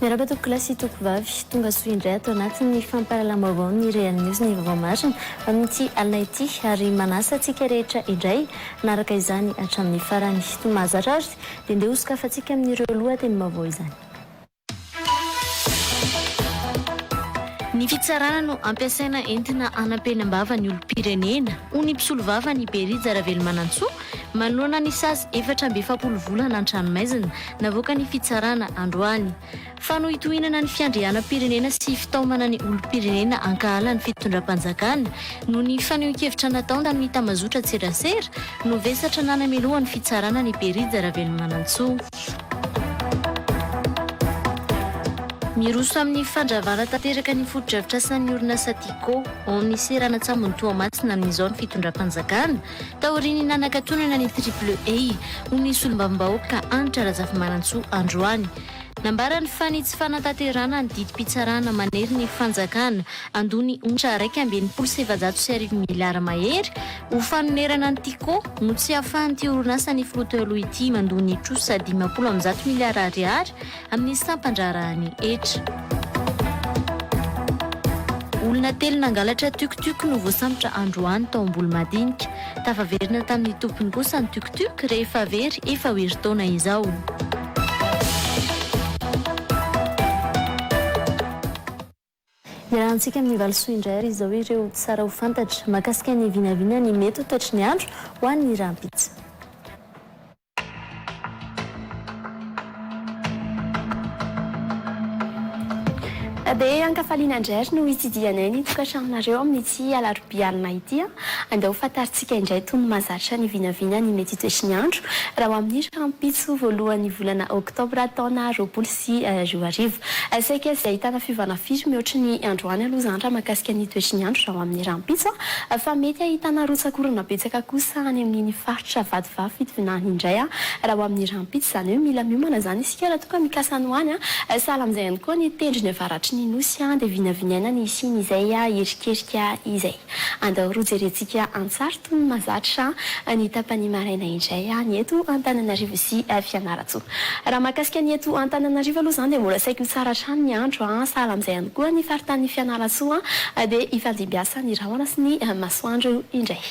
Miarahaba tompokolahy sy tompokovavy, tonga soa indray ato anatin'ny fampahalalam-baovaon'ny Real News ny vaovao marina amin'ity alina ity ary manasa antsika rehetra indray hanaraka izany hatramin'ny farany. Toy ny mahazatra ary dia ndeha hosokafantsika amin'ireo lohatenim-baovao izany. Ny fitsarana no ampiasaina entina hanampenam-bava ny olom-pirenena, hoy ny mpisolovava ny Berija Ravelomanantsoa manoloana ny sazy 44 volana an-tranomaizina navoakan'ny fitsarana androany. Fanohitohinana ny fiandrianam-pirenena sy fitaomana ny olom-pirenena hankahala ny fitondram-panjakana noho ny fanehoan-kevitra nataony tamin'ny tambazotran-tserasera no vesatra nanamelohan'ny fitsarana ny Berija Ravelomanantsoa. Miroso amin'ny fandravana tanteraka ny fotodrafitrasan'ny orinasa Tiko ao amin'ny seranan-tsambon'i Toamasina amin'izao ny fitondram-panjakana, taorian'ny nanakatonana ny Triple A, hoy ny solombavambahoaka Hanitra Razafimanantsoa androany. Nambarany fa ny tsy fanatanterahana ny didim-pitsarana manery ny fanjakana handoa ny onitra 1461 miliara mahery ho fanonerana ny Tiko no tsy ahafahan'ity orinasan'ny filoha teo aloha ity mandoa ny trosa 150 miliara ariary amin'ny sampan-draharahan'ny hetra. Olona telo nangalatra tuc-tuc no voasambotra androany tao Ambolomadinika. Tafaverina tamin'ny tompony kosa ny tuc-tuc rehefa very efa ho herintaona izao. Iarahantsika amin'ny valisoa indray ary izao ireo tsara ho fantatra mahakasika ny vinavina ny mety ho toetry ny andro ho an'ny rahampitso. Dia ankafaliana indray ary no hitsidihanay ny tokantranonareo amin'ity alarobia alina ity. Andao ho fantarintsika indray toy ny mahazatra ny vinavina ny mety toetry ny andro raha ho amin'ny rahampitso voalohan'ny volana oktobra taona 2020. Saika tsy ahitana fiovana firy mihoatry ny androany aloha izany raha mahakasika ny toetry ny andro raha ho amin'ny rahampitso fa mety ahitana rotsak'orana betsaka kosa any amin'iny faritra Vatovavy Fitovinany indray raha ho amin'ny rahampitso, izany hoe mila miomana izany isika raha toa ka mikasa ny ho any. Sahala amin'izay ihany koa ny tendrony avaratry ny Nosy dia vinavinaina ny hisian'izay erikerika izay. Andao rojerentsika an-tsary toy ny mahazatra ny tapany maraina indray ny eto Antananarivo sy Fianarantsoa. Raha mahakasika ny eto Antananarivo aloha izany dia mbola saiky ho tsara hatrany ny andro, sahala amin'izay ihany koa ny faritanin'i Fianarantsoa dia hifandimbiasa ny rahona sy ny masoandro indray.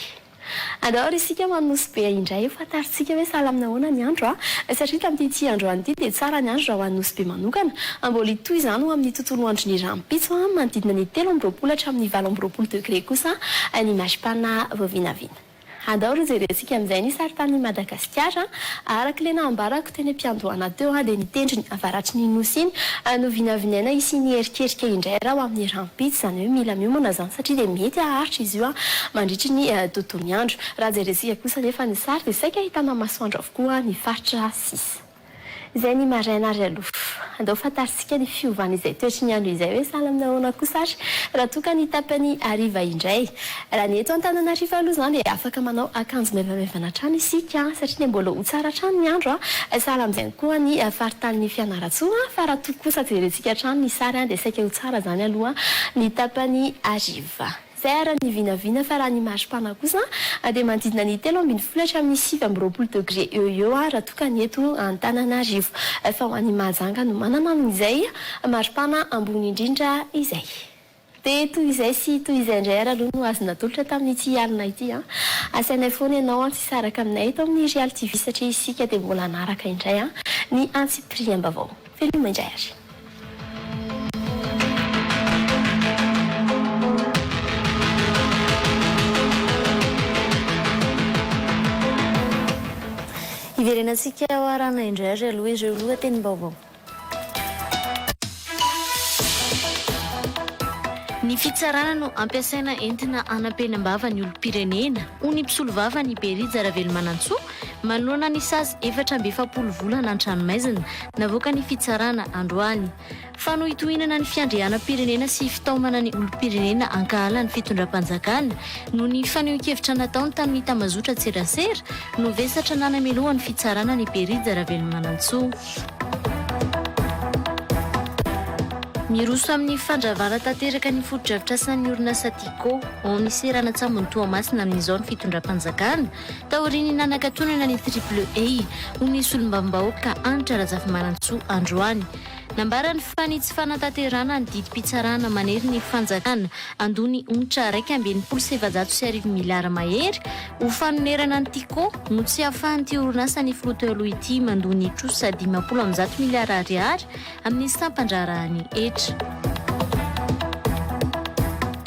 Andao ary isika ho any Nosy Be indray ho fantarintsika hoe sahala amin'ny ahoana ny andro a! Satria tamin'ity androany ity dia tsara ny andro raha ho any Nosy Be manokana. Mbola hitohy izany ho amin'ny tontolo andron'ny rahampitso a, manodidina ny 23 hatramin'ny 28 degré kosa ny maripana vao vinavina. Andao ary hojerentsika amin'izay ny saritanin'i Madagasikara. Araka ilay nambarako teny am-piandohana teo dia ny tendrony avaratry ny Nosy iny no vinavinaina hisian'ny erikerika indray raha ho amin'ny rahampitso, izany hoe mila miomana izany satria dia mety haharitra izy io mandritry ny tontolo andro. Raha jerentsika kosa anefa ny sary dia saika ahitana masoandro avokoa ny faritra sisa. Izay ny maraina ary aloha. Andao fantarintsika ny fiovan'izay toetry ny andro izay hoe sahala amin'ny ahoana kosa ary raha toa ka ny tapany hariva indray. Raha ny eto Antananarivo aloha izany dia afaka manao akanjo maivamaivana hatrany isika satria dia mbola ho tsara hatrany ny andro. Sahala amin'izay ihany koa ny faritanin'i Fianarantsoa fa raha toa kosa jerentsika hatrany ny sary dia saika ho tsara izany aloha ny tapany hariva. Izay ary ny vinavina fa raha ny maripana kosa dia manodidina ny 13 hatramin'ny 29 degré eo ho eo raha toa ka ny eto Antananarivo. Fa ho an'i Mahajanga no manana amin'izay maripana ambony indrindra izay. Dia toy izay sy toy izay indray ary aloha no azo natolotra tamin'ity alina ity an. Asainay foana ianao tsy hisaraka aminay eto amin'ny Real TV satria isika dia mbola hanaraka indray ny antsipiriam-baovao. Veloma indray ary. Hiverenantsika ho arahana indray ary aloha ireo lohatenim-baovao. Ny fitsarana no ampiasaina entina hanampenam-bava ny olom-pirenena, hoy ny mpisolovava ny Berija Ravelomanantsoa manoloana ny sazy 44 volana an-tranomaizina navoakan'ny fitsarana androany. Fanohitohinana ny fiandrianam-pirenena sy fitaomana ny olom-pirenena hankahala ny fitondram-panjakana noho ny fanehoan-kevitra nataony tamin'ny tambazotran-tserasera no vesatra nanamelohan'ny fitsarana an'i Berija Ravelomanantsoa. Miroso amin'ny fandravana tanteraka ny fotodrafitrasan'ny orinasa Tiko ao amin'ny seranan-tsambon'i Toamasina amin'izao ny fitondram-panjakana Taorian'ny nanakatonana ny Triple A, hoy ny solombavambahoaka Hanitra Razafimanantsoa androany. Nambarany fa ny tsy fanatanterahana ny didim-pitsarana manery ny fanjakana handoa ny onitra 1461 miliara mahery ho fanonerana ny Tiko no tsy ahafahan'ity orinasan'ny filoha teo aloha ity mandoa ny trosa 150 miliara ariary amin'ny sampan-draharahan'ny hetra.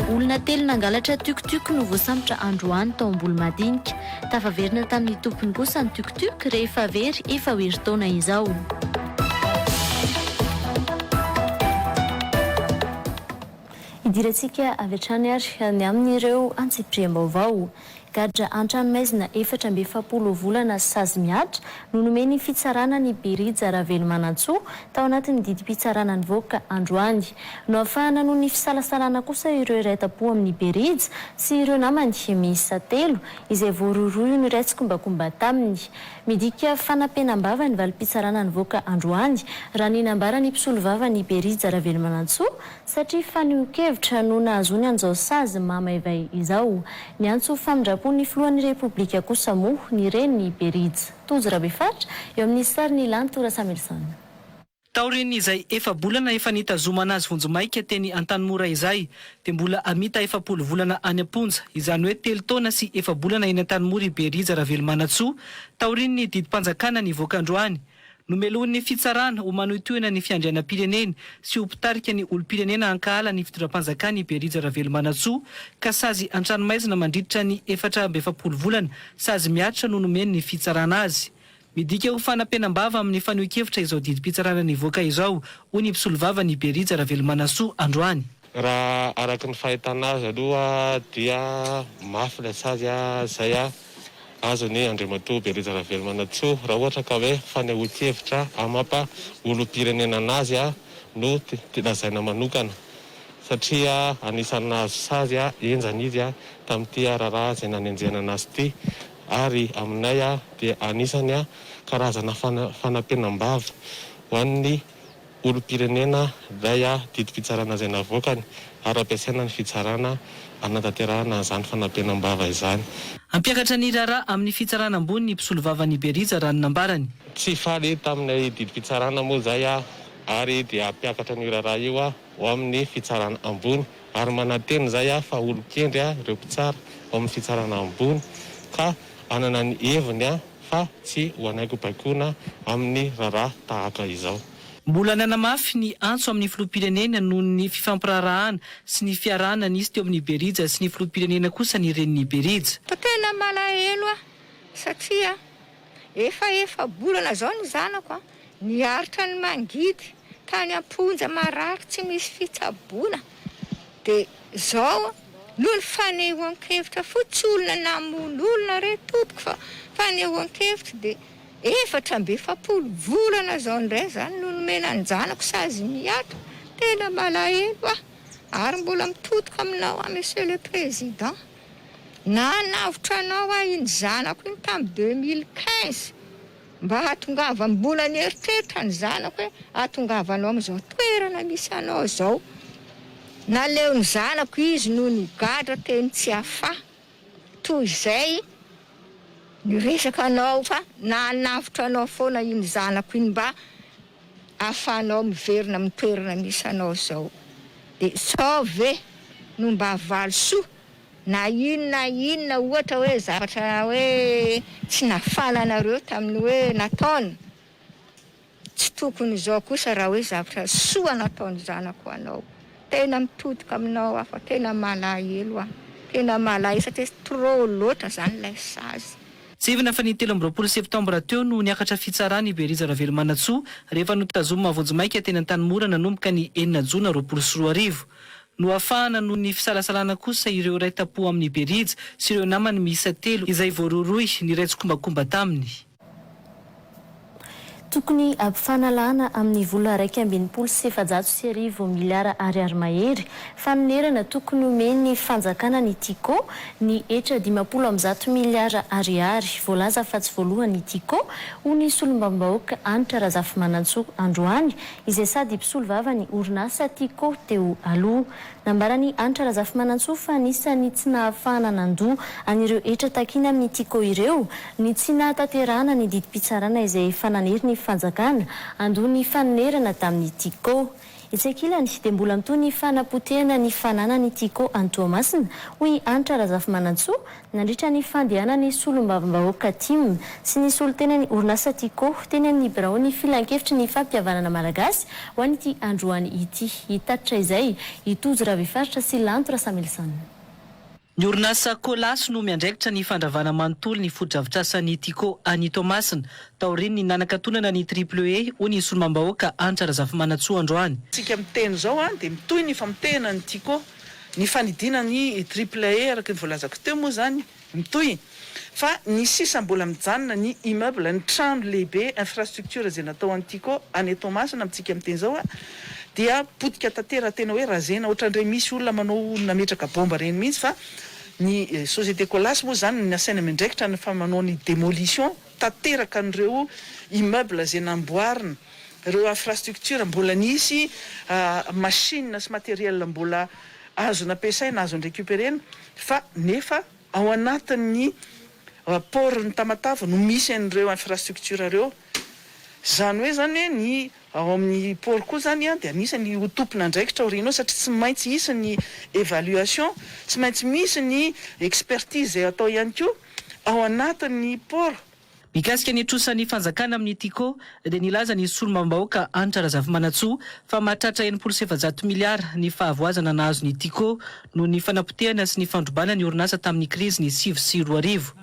Olona telo nangalatra tuk-tuk no voasambotra androany tao Ambolomadinika. Tafaverina tamin'ny tompony kosa ny tuk-tuk rehefa very efa ho herintaona izao. Hidirantsika avy hatrany ary ny amin'ireo antsipiriam-baovao. Gadra an-tranomaizina 44 volana sazy mihatra no nomen'ny fitsarana an'i Berija Ravelomanantsoa tao anatin'ny didim-pitsarana nivoaka androany. Noafahana noho ny fisalasalana kosa ireo iray tampo amin'i Berija sy ireo namany miisa telo izay voarohirohy ho niray tsikombakomba taminy. Midika fanapenam-bava ny valim-pitsarana nivoaka androany, raha ny nambaran'ny mpisolovavan'i Berija Ravelomanantsoa Satria fanehoan-kevitra no nahazoany an'izao sazy mamaivay izao. Niantso famindram-po ny filohan'ny Repoblika kosa moa ny renin'i Berija. Tojo Rabefaritra, eo amin'ny sarin'i Lanto Rasamilson. Taorian'izay efa-bolana efa nitazomana azy vonjimaika teny Antanimora izay, dia mbola hamita 40 volana any am-ponja, izany hoe telo taona sy efa-bolana eny Antanimora i Berija Ravelomanantsoa, taorian'ny didim-panjakana nivoaka androany. Nomelohin'ny fitsarana ho manohitohina ny fiandrianam-pireneny sy ho mpitarika ny olom-pirenena hankahala ny fitondram-panjakana i Berija Ravelomanantsoa ka sazy an-tranomaizina mandritra ny 44 volana sazy mihatra no nomen'ny fitsarana azy. Midika ho fanapenam-bava amin'ny fanehoan-kevitra izao didim-pitsarana nivoaka izao, hoy ny mpisolovavan'i Berija Ravelomanasoa androany. Raha araka ny fahitana azy aloha dia mafy ilay sazy izay azony Andriamatoa Berija Ravelomanantsoa raha ohatra ka hoe fanehoan-kevitra amam-pa olom-pirenena anazy no lazaina manokana satria anisan'ny nahazo sazy henjana izy tamin'ity raharaha izay nanenjehana anazy ity ary aminay dia anisany karazana fanapenam-bava ho an'ny olom-pirenena ilay didim-pitsarana izay navoakany ary ampiasaina ny fitsarana hanatanterahana an'izany fanampenam-bava izany. Hampiakatra ny raharaha amin'ny fitsarana ambony ny mpisolovavan'i Berija raha ny nambarany. Tsy faly tamin'ilay didim-pitsarana moa izay aho ary dia hampiakatra an'io raharaha io aho ho amin'ny fitsarana ambony ary manantena izay aho fa olon-kendry ireo mpitsara ao amin'ny fitsarana ambony ka hanana ny heviny fa tsy ho anaiky baikoina amin'ny raharaha tahaka izao. Mbola nanamafy ny antso amin'ny filoham-pirenena noho ny fifampiraharahana sy ny fiarahana nisy teo amin'i Berija sy ny filoham-pirenena kosa ny renin'i Berija. Fa tena malahelo aho satria efa efa-bolana izao ny zanako niaritra ny mangidy tany am-ponja marary tsy misy fitsaboana dia izao noho ny fanehoan-kevitra fotsiny, tsy olona namono olona re tompoko fa fanehoan-kevitra dia 44 volana izao indray izany no nomena an-janako sazy mihatra, tena malahelo aho ary mbola mitotoka aminao aho Monsieur le Président, nanavotra anao aho iny zanako iny tamin'ny 2015 mba hahatongavany, mbola nieritreritra ny zanako hoe hahatongavanao amin'izao toerana misy anao izao, naleon'ny zanako izy no nigadra teny Tsiafahy toy izay niresaka anao fa nanavotra anao foana iny zanako iny mba ahafahanao miverina amin'ny toerana misy anao izao dia sao ve no mba valisoa na inona na inona ohatra hoe zavatra hoe tsy nafana anareo tamin'ny hoe nataony Tsy tokony izao kosa raha hoe zavtra soa nataony zanako anao. Tena mitodika aminao aho fa tena malahelo aho. Tena malahelo satria trop loatra zany ilay sazy. Tsiahivina fa ny 23 septambra teo no niakatra fitsarana i Berija Ravelomanantsoa rehefa notazomina vonjimaika teny Antanimora nanomboka ny enina jona 2020. Noafahana noho ny fisalasalana kosa ireo iray tampo amin'i Berija sy ireo namany miisa telo izay voarohirohy niray tsikombakomba taminy. Tokony hampifanalana amin'ny vola 1461 miliara ariary mahery, fanonerana tokony homen'ny fanjakana ny Tiko, ny hetra 150 miliara ariary voalaza fa tsy voalohan'ny Tiko, hoy ny solombavambahoaka Hanitra Razafimanantsoa androany, izay sady mpisolovavan'ny orinasa Tiko teo aloha. Nambaran'i Hanitra Razafimanantsoa fa anisan'ny tsy nahafahana nandoa an'ireo hetra takiana amin'ny Tiko ireo ny tsy nahatanterahana ny didim-pitsarana izay efa nanery ny. fanjakana handoa ny fanonerana tamin'ny Tiko. Etsy ankilany dia mbola mitohy ny fanapotehana ny fananan'ny Tiko any Toamasina, hoy i Hanitra Razafimanantsoa nandritra ny fandehanan'ny solombavambahoaka tim sy ny solontenan'ny orinasa Tiko teny amin'ny biraon'ny filankevitry ny fampihavanana malagasy ho an'ity androany ity. Hitatitra izay i Tojo Rabefaritra sy Lanto Rasamielison. Ny orinasa Colas no miandraikitra ny fandravana manontolo ny fotodrafitrasan'ny Tiko any Toamasina, taorian'ny nanakatonana ny Triple E, hoy ny solombambahoaka Hanitra Razafimanantsoa androany. Tsika miteny izao dia mitohy ny famotehana ny Tiko, ny fanidiana ny Triple E araka ny voalazako teo moa izany mitohy fa ny sisa mbola mijanona ny immeuble, ny trano lehibe, infrastructure izay natao an'ny Tiko any Toamasina amintsika miteny izao dia potika tantera tena hoe razena ohatran'ireny misy olona manao nametraka bomba ireny mihitsy fa ny société Colas moa izany no nasaina miandraikitra ny fa manao ny démolition tanteraka an'ireo immeuble izay namboarina, ireo infrastructure mbola nisy machine sy matériel mbola azo nampiasaina, azo ni-recuperena fa nefa ao anatin'ny port ny Tamatave no misy an'ireo infrastructure ireo. Izany hoe izany ny ao amin'ny port koa izany dia anisany ho tompon'andraikitra aoriana ao satria tsy maintsy hisy ny évaluation, tsy maintsy misy ny expertise izay atao ihany koa ao anatin'ny port. Mikasika ny trosan'ny fanjakana amin'ny Tiko dia nilaza ny solombavambahoaka Hanitra Razafimanantsoa fa mahatratra 460 miliara ny fahavoazana nahazo ny Tiko noho ny fanapotehana sy ny fandrobana ny orinasa tamin'ny krizy ny 2009.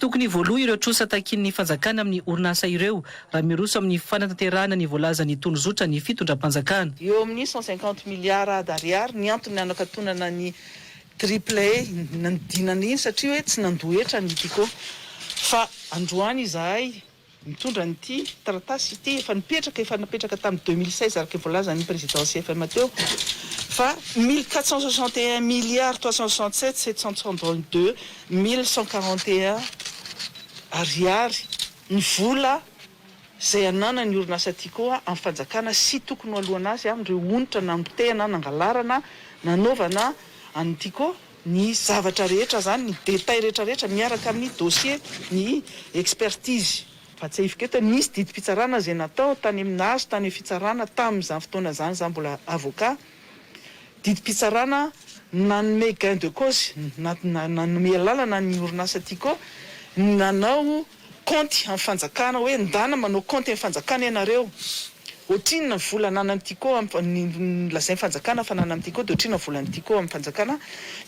Tokony voaloa ireo trosa takian'ny fanjakana amin'ny orinasa ireo raha miroso amin'ny fanatanterahana ny voalazan'ny tondrozotra ny fitondram-panjakana. Eo amin'ny 150 milliards d'ariary ny antony nanakatonana ny Triple E nanodinana iny satria hoe tsy nandoa hetra ny Tiko. Fa androany izahay mitondra an'ity taratasy ity efa nipetraka, efa napetraka tamin'ny 2016 araka ny voalazan'ny président CFM teo fa 1461 milliards 367 732 1141 ariary ny vola izay ananan'ny orinasa Tiko amin'ny fanjakana sy tokony ho aloana azy amin'ireo onitra namotehana, nangalarana, nanaovana an'ny Tiko ny zavatra rehetra izany, ny détails rehetra rehetra miaraka amin'ny dossier ny expertise. Fa tsiahiviko eto, nisy didim-pitsarana izay natao tany amin'ny nahazo tany amin'ny fitsarana tamin'izany fotoana izany, izaho mbola avocat, didim-pitsarana nanome gain de cause, nanome alalana ny orinasa Tiko nanao kaonty amin'ny fanjakana hoe ndana manao kaonty amin'ny fanjakana ianareo, ohatrinona ny vola ananan'ny Tiko amin'ny lazain'ny fanjakana fa ananan'ny Tiko dia ohatrinona ny volan'ny Tiko amin'ny fanjakana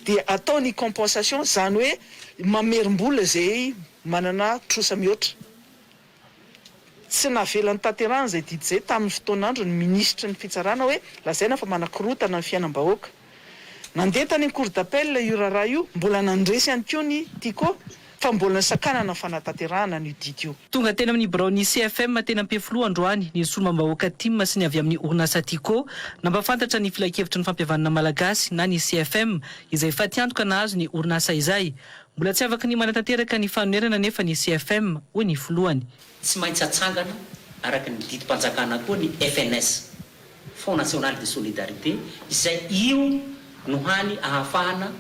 dia atao ny compensation izany hoe mamerim-bola izay manana trosa mihoatra. Tsy navela notanterahana izay didy izay tamin'ny fotoan'andro ny minisitry ny fitsarana hoe lazaina fa manakorotana ny fiainam-bahoaka. Nandeha tany amin'ny cour d'appel io raharaha io, mbola nandresy ihany koa ny Tiko fa mbola nosakanana ny fanatanterahana an'io didy io. Tonga teny amin'ny biraon'ny CFM teny Ampefiloha androany ny solombavambahoaka tim sy ny avy amin'ny orinasa Tiko nampahafantatra ny Filankevitry ny Fampihavanana Malagasy na ny CFM izay fatiantoka nahazo ny orinasa izay. Mbola tsy afaky ny manatanteraka ny fanonerana anefa ny CFM, hoy ny filohany. Tsy maintsy atsangana araka ny didim-panjakana koa ny FNS. Fonds National de Solidarité, izay io no hany ahafahana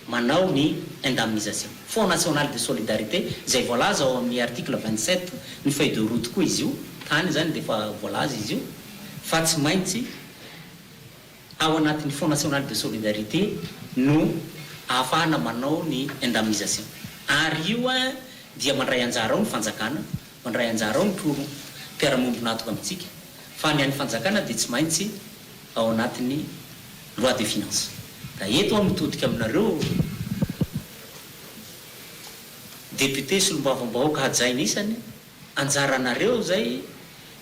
manao ny indemnisation. Fonds National de Solidarité, izay voalaza ao amin'ny article 27 ny feuille de route koa izy io, tany izany dia efa voalaza izy io, fa tsy maintsy ao anatin'ny Fonds National de Solidarité no ahafahana manao ny indemnisation. Ary io dia mandray anjara ao ny fanjakana, mandray anjara ao ny mpiara-miombon'antoka amintsika. Fa ny an'ny fanjakana dia tsy maintsy ao anatin'ny loi de finance. Ka eto aho mitodika aminareo député solombavambahoaka hajaina isany, anjaranareo izay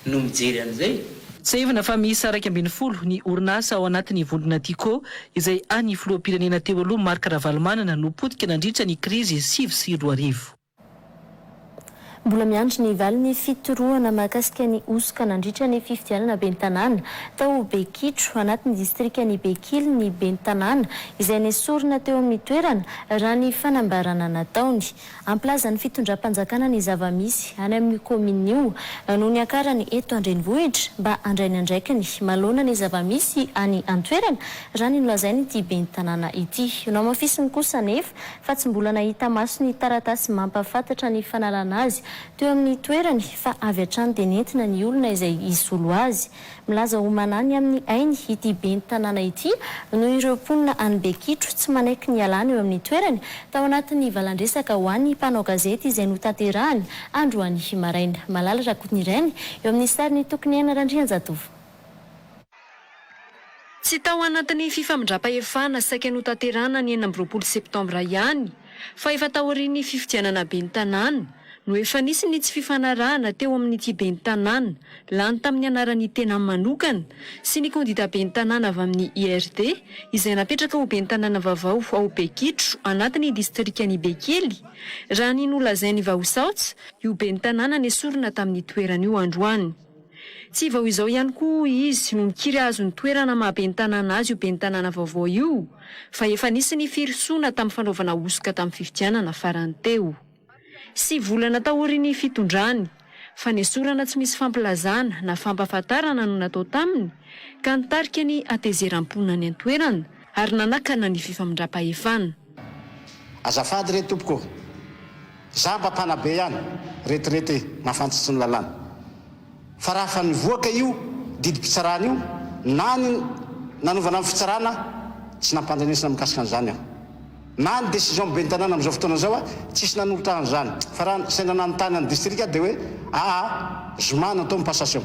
no mijery an'izay. Tsiahivina fa miisa 11 ny orinasa ao anatin'ny vondrona Tiko izay an'ny filoham-pirenena teo aloha Marc Ravalomanana no potika nandritra ny krizy 2009. Mbola miandry ny valin'ny fitorohana mahakasika ny hosoka nandritra ny fifidianana ben'ny tanàna tao Bekitro, anatin'ny distrikan'i Bekily ny ben'ny tanàna izay nesorina teo amin'ny toerana, raha ny fanambarana nataony. Hampilazan'ny fitondram-panjakana ny zava-misy any amin'io kaominina io no niakarany eto an-drenivohitra mba handray ny andraikiny manoloana ny zava-misy any an-toerana, raha ny nolazain'ity ben'ny tanàna ity. Nohamafisiny kosa anefa fa tsy mbola nahita maso ny taratasy mampahafantatra ny fanalana azy. teo amin'ny toerany fa avy hatrany dia nentina ny olona izay hisolo azy. Milaza ho manahy ny amin'ny ainy ity ben'ny tanàna ity noho ireo mponina any Bekitro tsy manaiky ny hialany eo amin'ny toerany tao anatin'ny valandresaka ho an'ny mpanao gazety izay notanterahany androany maraina. Malala Rakotonirainy eo amin'ny sarin'i Tokiniaina Randrianjatovo. Tsy tao anatin'ny fifamindram-pahefana saika notanterahana ny 26 septambra ihany fa efa taorian'ny fifidianana ben'ny tanàna no efa nisy ny tsy fifanarahana teo amin'ity ben'ny tanàna lany tamin'ny anaran'ny tenany manokana sy ny kandida ben'ny tanàna avy amin'ny IRD izay napetraka ho ben'ny tanàna vaovao ao Bekitro anatin'ny distrikan'i Bekily, raha ny nolazain'i Vahosaots, io ben'ny tanàna nesorina tamin'ny toerany io androany. Tsy vao izao ihany koa hoy izy no nikiry hahazo ny toerana maha ben'ny tanàna azy io ben'ny tanàna vaovao io fa efa nisy ny firosoana tamin'ny fanaovana hosoka tamin'ny fifidianana farany teo. Sivy volana taorian'ny fitondrany, fanesorana tsy misy fampilazana na fampahafantarana no natao taminy ka nitarika ny hatezeram-ponina any an-toerana ary nanakana ny fifamindram-pahefana. Azafady re tompoko ô! Za mba mpanabe ihany, retraité, mahafantsitsy ny lalàna. Fa raha fa nivoaka io didim-pitsarana io, na ny nanovana ny fitsarana, tsy nampandrenesina mikasika an'izany aho. Na ny décision ben'ny tanàna amin'izao fotoana izao aho, tsisy nanolotra an'izany. Fa raha sendra nanontany an'ny distrika aho dia hoe aa zoma no atao ny passation.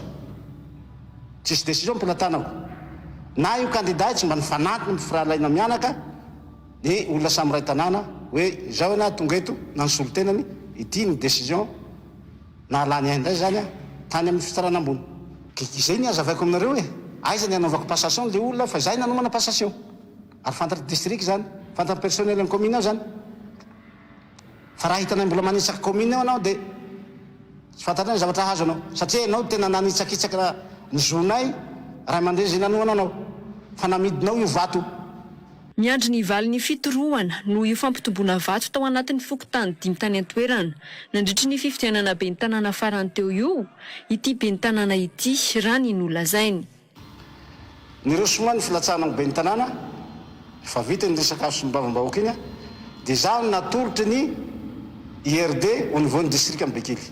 Tsisy décision mbola tanako. Na io candidat io tsy mba nifanantona amin'ny firahalahiana mianaka, Ny olona samy iray tanàna hoe izao ianah tonga eto na ny solontenany, ity ny décision nahalany ahy indray izany tany amin'ny fitsarana ambony. Izay ny hazavaiko aminareo e, aiza ny hanaovako passation le olona fa izahay nanomana passation ary fantatry district izany, fantatry personnel ny commune ao izany. Fa raha hitanay mbola manitsaka commune ao ianao dia tsy fantatray ny zavatra hahazo anao satria ianao tena nanitsakitsaka ny zonay ray aman-dreny izay nanohana anao fa namidinao io vato. Miandry ny valin'ny fitorohana noho io fampitomboana vato tao anatin'ny fokontany dimy tany an-toerana nandritry ny fifidianana ben'ny tanàna farany teo io ity ben'ny tanàna ity, raha ny nolazainy. Niroso moa ny filatsahana ho ben'ny tanàna, efa vita iny resaka solombavambahoaka iny, dia izaho no natolotry ny IRD au niveau ny distrikan'i Bekily.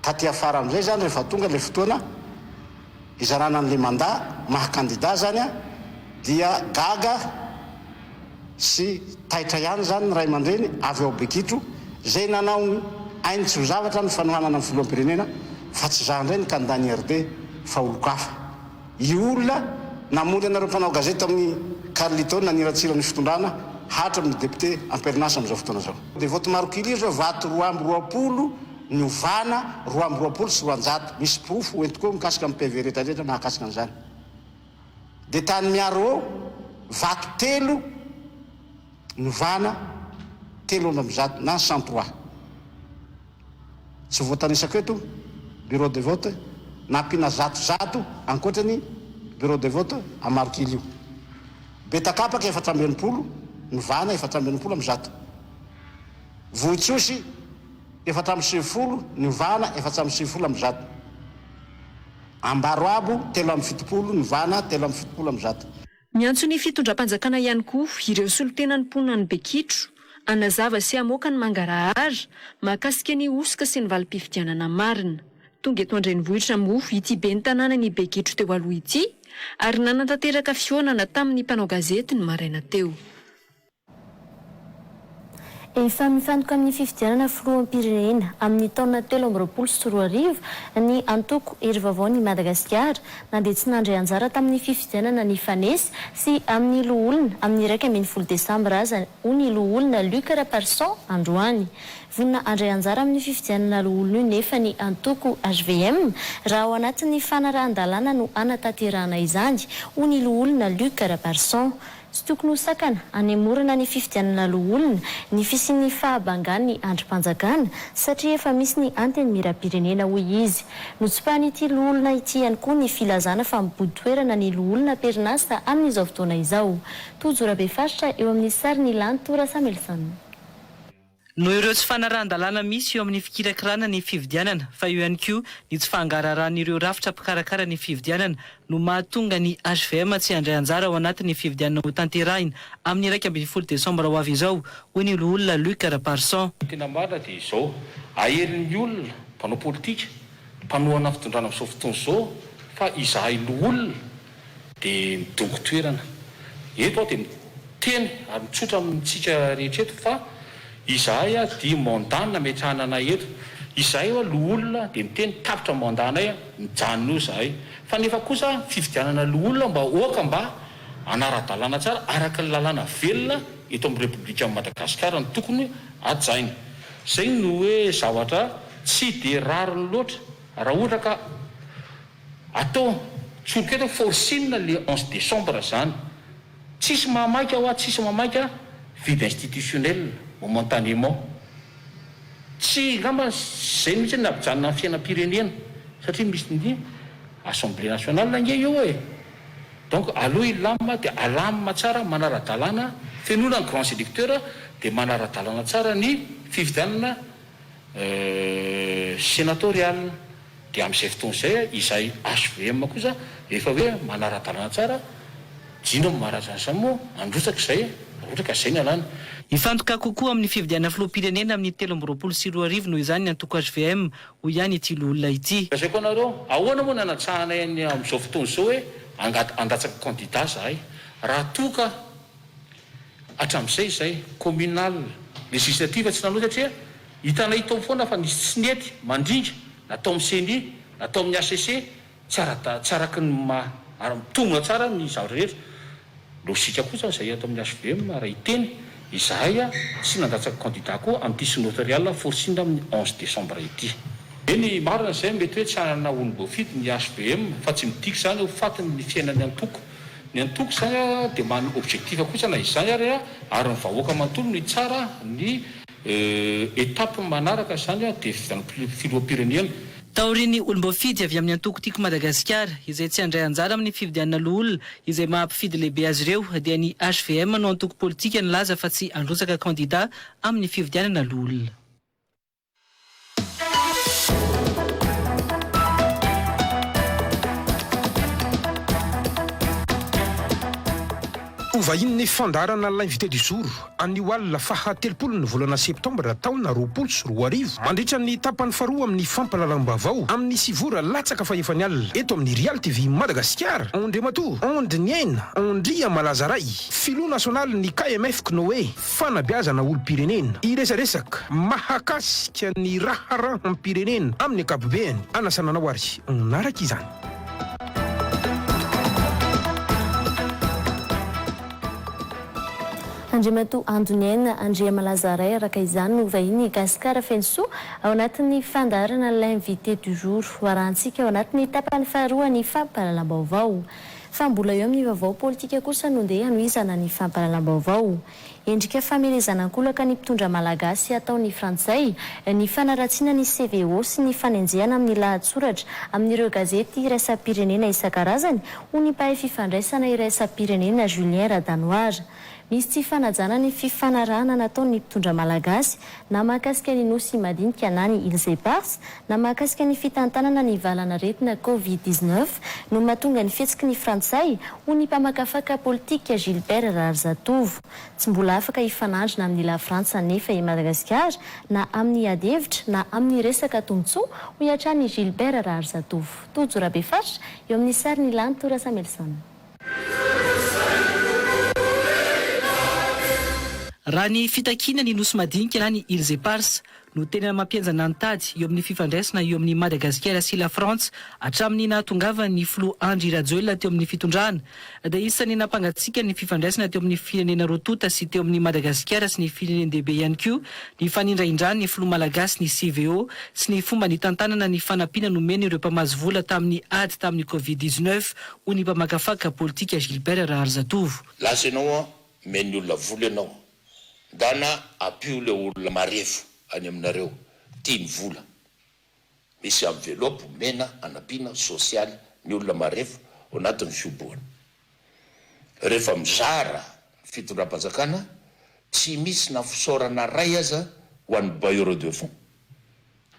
Taty afara amin'izay izany rehefa tonga ilay fotoana hizarana an'ilay mandat maha candidat izany dia gaga sy taitra ihany izany ny ray aman-dreny avy ao Bekitro izay nanao ny ainy tsy ho zavatra ny fanohanana ny filoham-pirenena fa tsy izaho indray ny candidat ny IRD fa olon-kafa. Io olona namory anareo mpanao gazety tao amin'ny Carlton naniratsira ny fitondrana hatra amin'ny député am-perinasa amin'izao fotoana izao. Dia vote Marokily io izao vato 22 niovana 222. Misy porofo ho entiko eo mikasika ny PV rehetra rehetra mahakasika an'izany. Dia tany Miaro vato telo niovana 103 na 103. Tsy voatanisako eto bureau de vote nampiana zato zato ankoatra ny bureau de vote a Marokily io. Betakapaka 64 novahana 164. Vohitsosy 94 novahana 194. Ambaroabo 73 novahana 173. Miantso ny fitondram-panjakana ihany koa ireo solontenan'ny mponina any Bekitro hanazava sy hamoaka ny mangarahara mahakasika ny hosoka sy ny valim-pifidianana marina. Tonga eto an-drenivohitra moa ity ben'ny tanànan'i Bekitro teo aloha ity ary nanatanteraka fihaonana tamin'ny mpanao gazety ny maraina teo. Efa mifantoka amin'ny fifidianana filoham-pirenena amin'ny taona 2023 ny antoko Hery Vaovaon'i Madagasikara na dia tsy nandray anjara tamin'ny fifidianana nifanesy sy amin'ny loholona amin'ny 11 desambra aza hoy ny loholona Luc Raparison androany. Vonona handray anjara amin'ny fifidianana loholona io nefa ny antoko hvm raha ao anatin'ny fanarahan-dalàna no hanatanterahana izany hoy ny loholona Luc Raparison. Tsy tokony ho sakana hanemorana ny fifidianana loholona ny fisian'ny fahabangan'ny andrim-panjakana satria efa misy ny Antenimierampirenena, hoy izy. Notsipahan'ity loholona ity ihany koa ny filazana fa mibodo toerana ny loholona am-perinasa amin'izao fotoana izao. Tojo Rabefaritra eo amin'ny sarin'i Lanto Rasamelison. Noho ireo tsy fanarahan-dalàna misy eo amin'ny fikirakirana ny fifidianana, fa eo ihany koa ny tsy fahangaraharan'ireo rafitra mpikarakara ny fifidianana no mahatonga ny hvm tsy handray anjara ao anatin'ny fifidianana hotanterahina amin'ny 11 desambra ho avy izao, hoy ny loholona Luc Raparison. Ny tena marina dia izao, Aelin'ny olona, mpanao politika, mpanohana fitondrana amin'izao fotoana izao fa izahay loholona dia midongy toerana. Eto aho dia miteny ary mitsotra amintsika rehetra eto fa izahay dia mandat no nametrahana anay eto. Izahay ho'a loholona dia miteny tapitra ny mandat anay, mijanona eo izahay. Fa nefa kosa fifidianana loholona mba oaka mba hanara-dalàna tsara araka ny lalàna velona eto amin'ny Repoblikan'i Madagasikara no tokony hajaina. Izay no hoe zavatra tsy dia rariny loatra raha ohatra ka atao tsoriko eto hoe forcing le 11 décembre zany. Tsisy mahamaika hoa, tsisy mahamaika vide institutionnel momentanément. Tsy angamba zay mihitsy no nampijanona ny fiainam-pirenena satria misy ny assemblée nationale ange eo e! Donc aleo hilamina dia alamina tsara manara-dalàna, fenoina ny grands électeurs dia manara-dalàna tsara ny fifidianana sénatoriale. Dia amin'izay fotoana izay izahay HVM kosa efa hoe manara-dalàna tsara, Dino Marazan izany moa handrotsaka izay raha ohatra ka izay ny alàna. Hifantoka kokoa amin'ny fifidianana filoham-pirenena amin'ny 2023 noho izany ny antoko hvm, hoy ihany ity loholona ity. Lazaiko anareo, ahoana moa no hanatsahanay an'ny amin'izao fotoana izao hoe handatsaka candidat zahay raha toa ka hatramin'izay izay communal, législative tsy nanao satria hitanay tao foana fa nisy tsy nety, mandringa, na tao amin'ny ceni, na tao amin'ny HCC, Tsy ara tsy araky ny maha ara mitombina tsara ny zavatra rehetra. Lojika kosa izay ato amin'ny HVM raha hiteny, izahay tsy nandatsaka candidat koa amin'ity senatorial forcing amin'ny 11 décembre ity. Eny, marina izay, mety hoe tsy hanana olom-boafidy ny HVM fa tsy midika izany ho fatiny ny fiainan'ny antoko. Ny antoko izany dia manana objectif kosa na izany ary ary ny vahoaka manontolo no hitsara ny étape manaraka izany dia fifidianana filoham-pirenena. Taorian'ny olom-boafidy avy amin'ny antoko Tiako Madagasikara, izay tsy handray anjara amin'ny fifidianana loholona izay maha mpifidy lehibe azy ireo, dia ny hvm no antoko politika nilaza fa tsy handrotsaka kandida amin'ny fifidianana loholona. Ho vahinin'ny fandaharana L'invité du jour anio alina faha 30 ny volana septambra taona 2020 mandritra ny tapany faharoa amin'ny fampahalalam-baovao amin'ny sivy ora latsaka fahefany alina eto amin'ny Real TV Madagasikara Andriamatoa Andriniaina Andriamalazaray Filoha nasionalin'ny KMF Cnoe Fanabeazana olom-pirenena hiresaresaka mahakasika ny raharaham-pirenena amin'ny ankapobeny anasana anao ary hanaraka izany. Andriamatoa Andoniaina Andriamalazaray araka izany no vahiny Gascar Fenosoa ao anatin'ny fandaharana L'invité du jour ho arahantsika ao anatin'ny tapany faharoa ny fampahalalam-baovao. Fa mbola eo amin'ny vaovao politika kosa no ndeha hanohizana ny fampahalalam-baovao. Endrika famelezana ankolaka ny mpitondra malagasy ataon'ny frantsay ny fanaratsiana ny CVO sy ny fanenjehana amin'ny lahatsoratra amin'ireo gazety iraisam-pirenena isan-karazany, hoy ny mpahay fifandraisana iraisam-pirenena Julien Radanoara. Misy tsy fanajana ny fifanarahana nataon'ny mpitondra malagasy na mahakasika ny Nosy Madinika na ny Îles Éparses na mahakasika ny fitantanana ny valan'aretina Covid 19 no mahatonga ny fihetsiky ny frantsay, hoy ny mpamakafaka politika Gilbert Raharizatovo. Tsy mbola afaka hifanandrina amin'i Lafrantsa anefa i Madagasikara na amin'ny ady hevitra na amin'ny resaka tombontsoa, hoy hatrany i Gilbert Raharizatovo. Tojo Rabefaritra, eo amin'ny sarin'i Lanto Rasamelison. Raha ny fitakiana ny Nosy Madinika na ny Îles Éparses no tena mampihenjana ny tady eo amin'ny fifandraisana eo amin'i Madagasikara sy Lafrantsa hatramin'ny nahatongavan'ny filoha Andry Rajoelina teo amin'ny fitondrana dia isan'ny nampangatsiaka ny fifandraisana teo amin'ny firenena roa tonta sy teo amin'i Madagasikara sy ny firenen-dehibe ihany koa ny fanindrahindran'ny filoha malagasy ny CVO sy ny fomba nitantanana ny fanampiana nomeny ireo mpamatsy vola tamin'ny ady tamin'ny Covid 19 hoy ny mpamakafaka politika Gilbert Raharizatovo. Lasa ianao an, omen'ny olona vola ianao, ndana ampio le olona marefo any aminareo, tia ny vola. Misy enveloppe omena hanampiana sosialy ny olona marefo ao anatin'ny fihobohana. Rehefa mizara ny fitondram-panjakana, tsy misy na fisaorana ray aza ho an'ny bailleurs de fonds,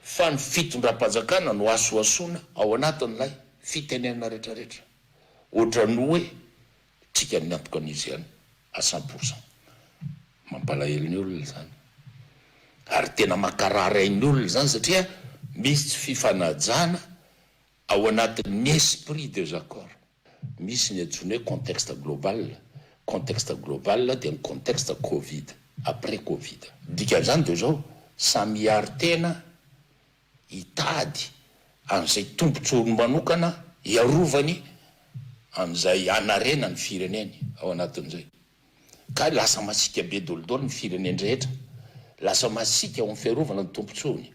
fa ny fitondram-panjakana no asoasoana ao anatin'ilay fitenenana retraretra. Ohatran'ny hoe tsika miantoka an'izy ihany à 100 pour cent. Mampalahelo ny olona izany. Ary tena mankarary ain'ny olona izany satria misy tsy fifanajana ao anatin'ny esprit des accords. Misy ny antsoina hoe contexte global. Contexte global dia ny contexte covid, après covid. Ny dikan'izany dia izao, samy hiaro tena hitady an'izay tombontsoany manokana hiarovany an'izay hanarena ny fireneny ao anatin'izay. Ka lasa masiaka be dolidoly ny firenen-drehetra. Lasa masiaka ao amin'ny fiarovana ny tombontsoany.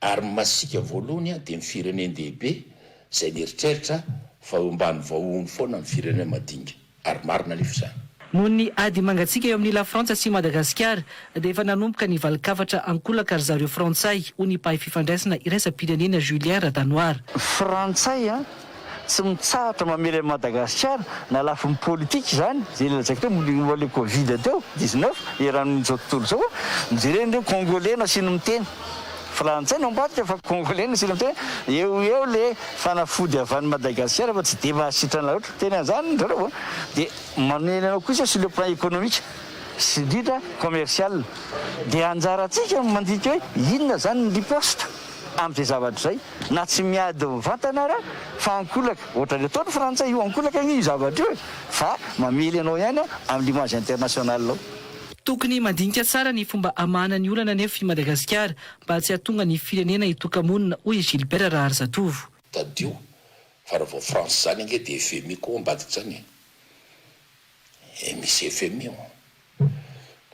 Ary ny masiaka voalohany dia ny firenen-dehibe izay nieritreritra fa eo ambany vahohony foana ny firenena madinika. Ary marina anefa izany. Noho ny ady mangatsiaka eo amin'ny Lafrantsa sy Madagasikara dia efa nanomboka ny valin-kafatra ankolaka ry zareo frantsay, hoy ny mpahay fifandraisana iraisam-pirenena Julien Radanoara. Frantsay an! Tsy mitsahatra mamely an'i Madagasikara na lafiny politika izany, izay lazaiko teo momba ilay covid teo, 19, eran'izao tontolo izao, jerena ireo congolais nasiany miteny, frantsay no ambadika fa congolais no nasiana miteny, eo ho eo le fanafody avy any Madagasikara fa tsy dia mahasitrana loatra, miteny an'izany ry zareo an, dia mamely anao kosa sur le plan économique sy indrindra commercial, dia anjarantsika no mandinika hoe inona izany ny riposte amin'izay zavatra izay. Na tsy miady mivantana ara fa ankolaka, ohatran'ny ataon'ny frantsay io ankolaka anie io zavatra io e, fa mamely anao ihany amin'ny image internationale ao. Tokony mandinika tsara ny fomba hamahana ny olana anefa i Madagasikara mba tsy hahatonga ny firenena hitoka-monina, hoy i Gilbert Raharizatovo. Tadidio fa raha vao France zany ange dia FMI koa ambadika zany e! E misy FMI ao.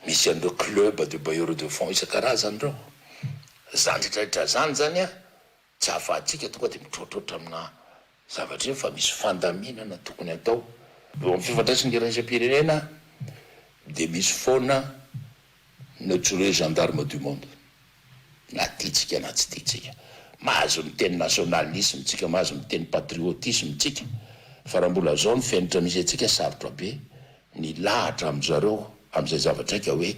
Misy an'ireo club de bailleurs de fonds isan-karazany ireo. Zany retraretra zany zany an, tsy ahafahantsika tonga dia mitroatroatra amina zavatra ireny fa misy fandaminana tokony atao. Eo amin'ny fifandraisan'ny iraisam-pirenena dia misy foana ny antsoina hoe gendarme du monde. Na tiantsika na tsy tiantsika. Mahazo miteny nationalisme tsika, mahazo miteny patriotisme tsika, fa raha mbola zao ny fenitra misy antsika sarotra be ny lahatra amin zareo amin'izay zavatra haika hoe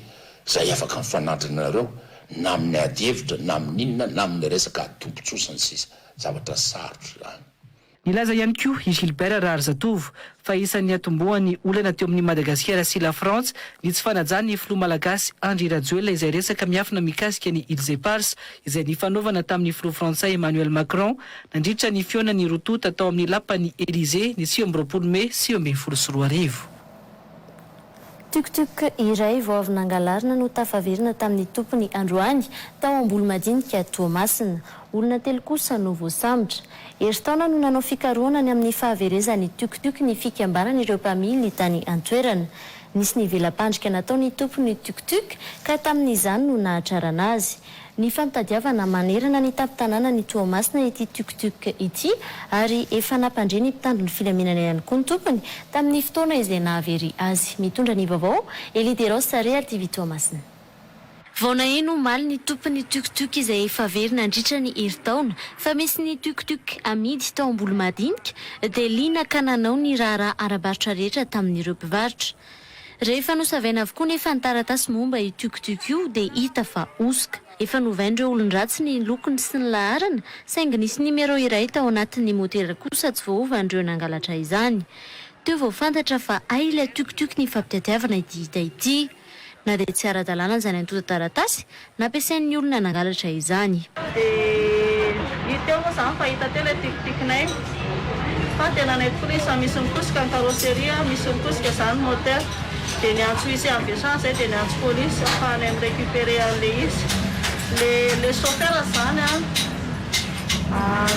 zay afaka mifanandrina anareo na amin'ny ady hevitra na amin'inona na amin'ny resaka ady tombotsoa sy ny sisa Zavatra sarotra izany. Nilaza ihany koa i Gilbert Raharizatovo fa isan'ny niatombohan'ny olana teo amin'i Madagasikara sy Lafrantsa ny tsy fanajan'ny filoha malagasy Andry Rajoelina izay resaka miafina mikasika ny Îles Éparses izay nifanaovana tamin'ny filoha frantsay Emmanuel Macron nandritra ny fihaonan'ny roa tonta tao amin'ny lapan'ny Elysée ny 29 mey 2019. Tuk tuk iray vao avy nangalarina no tafaverina tamin'ny tompony androany tao Ambolomadinika Toamasina. Olona telo kosa no voasambotra. Herintaona no nanao fikarohana ny amin'ny fahaverezan'ny tuk tuk ny fikambanan'ireo mpamily tany an-toerana. Nisy ny vela-pandrika nataon'ny tompon'ny tuk tuk ka tamin'izany no nahatrarana azy. Nifampitadiavana manerana ny tampon-tanànan'i Toamasina ity tuk tuk ity ary efa nampandre ny mpitandro ny filaminana ihany koa ny tompony tamin'ny fotoana izay nahavery azy. Mitondra ny vaovao, Elie Deros, Real TV Toamasina. Vao naheno omaly ny tompon'ny tuk tuk izay efa very nandritra ny herintaona fa misy ny tuk tuk amidy tao Ambolomadinika dia liana ka nanao ny raharaha ara-barotra rehetra tamin'ireo mpivarotra. Rehefa nosavaina avokoa nefa ny taratasy momba io tuk tuk io dia hita fa hosoka. Efa novain'ireo olon-dratsy ny lokony sy ny laharana saingy nisy numéro iray tao anatin'ny motera kosa tsy voaovan'ireo nangalatra izany. Teo vao fantatra fa hay ilay tuk tuk nifampitadiavana ity hita ity. Na dia tsy ara-dalàna izany antontan-taratasy nampiasain'ny olona nangalatra izany. Dia hita eo moa izany fa hita teo ilay tikitinay fa tena anay tokoa ilay izy fa misy mikosika ny carrosserie, misy mikosika izany ny moteur. Dia niantso huissier avy hatrany izay dia niantso police ahafahanay mi-recuperer an'ilay izy. Ilay ilay chauffeur izany an,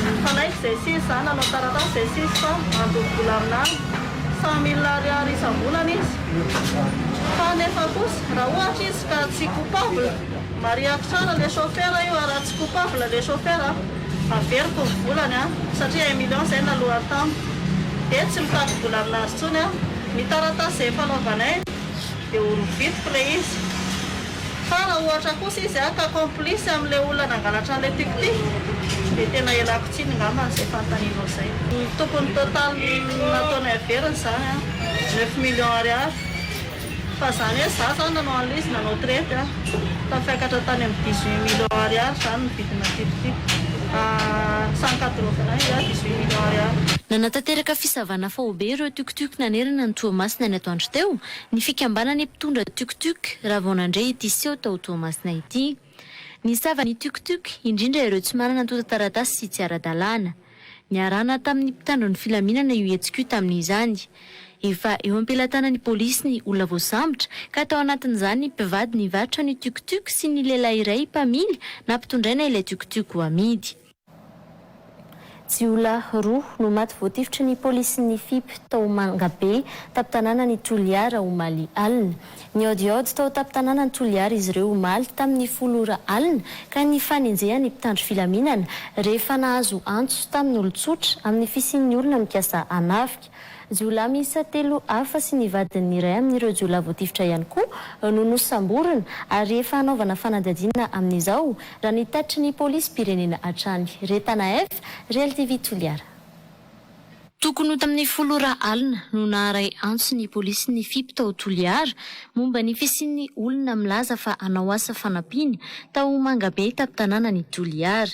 nifanaiky izay sy izy izany, nanao taratasy izay sy izy fa handoa vola aminà. 100 mille ariary isam-bolana izy. Fa nefa kosa raha ohatra izy ka tsy coupable, marihako tsara le chauffeur io a, raha tsy coupable le chauffeur a, averiko ny volany a, satria un million zay nalohany tamiko, dia tsy mitady vola aminazy intsony aho, ny taratasy izay efa anaovanay dia ho rovidiko le izy. Fa raha ohatra kosa izy ka complice amin'ilay olona nangalatra an'ilay tuk-tuk dia tena ialako tsiny ngambany izay fanontanianao izay. Ny tokony total nataonay averina izany an, 9 millions ariary. Fa izany hoe za izany nanao an'ilay izy nanao traite an, tafiakatra tany amin'ny 18 millions ariary izany ny vidina tuk-tuk. 180 ia, 18 millions ariary. Nanatanteraka fisavana faobe ireo tuk-tuk nanerana an'i Toamasina ny atoandro teo ny fikambanan'ny mpitondra tuk-tuk raha vao nandre ity seho tao Toamasina ity. Nisava ny tuc-tuc, indrindra ireo tsy manana antontan-taratasy sy tsy ara-dalàna. Niarahana tamin'ny mpitandro ny filaminana io hetsika io tamin'izany. Efa eo am-pelatanan'ny polisy ny olona voasambotra ka tao anatin'izany ny mpivady nivarotra ny tuc-tuc sy ny lehilahy iray mpamily nampitondraina ilay tuc-tuc ho amidy. Jiolahy roa no maty voatifitry ny polisin'ny FIP tao Mangabe, tampon-tanànan'i Toliara, omaly alina. Nihaodihaody tao tampon-tanànan'i Toliara izy ireo omaly tamin'ny folo ora alina ka nifanenjehan'ny mpitandro filaminana rehefa nahazo antso tamin'olon-tsotra amin'ny fisian'ny olona mikasa hanafika. Jiolahy miisa telo hafa sy ny vadin'ny iray amin'ireo jiolahy voatifitra ihany koa no nosamborina ary efa hanaovana fanadihadiana amin'izao, raha ny tatitry ny polisim-pirenena hatrany. Retana F, Real TV Toliara. Tokony ho tamin'ny folo ora alina no naharay antso ny polisin'ny FIP tao Toliara momba ny fisian'ny olona milaza fa hanao asa fanampiana tao Mangabe tampon-tanànan'i Toliara.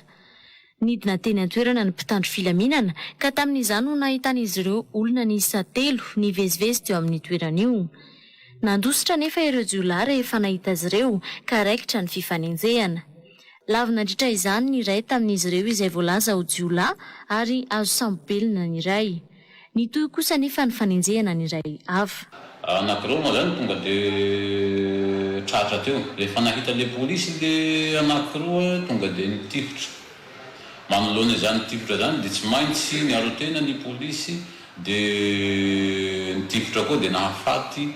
Nidina teny an-toerana ny mpitandro filaminana ka tamin'izany no nahitan'izy ireo olona niisa telo nivezivezy teo amin'ny toerana io. Nandositra anefa ireo jiolahy rehefa nahita azy ireo ka raikitra ny fifanenjehana. Lavo nandritra izany ny iray tamin'izy ireo izay voalaza ho jiolahy ary azo sambo-belona ny iray. Nitohy kosa anefa ny fanenjehana ny iray hafa. Anakiroa moa zany tonga de tratra teo. Rehefa nahita le polisy le anakiroa tonga de nitifitra. Manoloana izany tifitra zany de tsy maintsy niaro tena ny polisy de nitifitra koa de nahafaty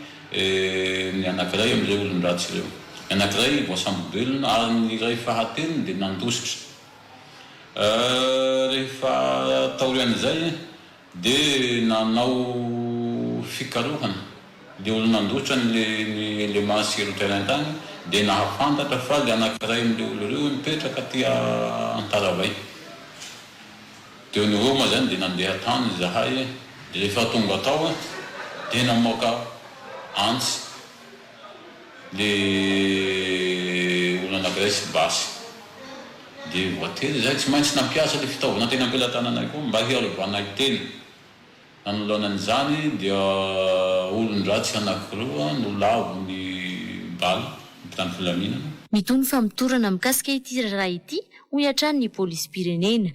ny anakiray amin'ireo olon-dratsy ireo. Ny anakiray voasambo-belona ary ny iray fahatelony de nandositra. Rehefa taorian'izay dia nanao fikarohana le olona nandositra ny ny élément sur le terrain tany dia nahafantatra fa le anankiray amin'le olona ireo mipetraka aty Antaravay. Teo no eo moa zany dia nandeha tany izahay dia rehefa tonga tao dia namoaka antsy Le olona anakiray sy basy de voatery zahay tsy maintsy nampiasa le fitaovana teny ampelatananay koa mba hiarovanay tena. Nanoloana an'izany dia olon-dratsy anakiroa no lavon'ny bala ny mpitandro filaminana. Mitohy ny famotorana mikasika ity raharaha ity, hoy hatrany ny polisim-pirenena.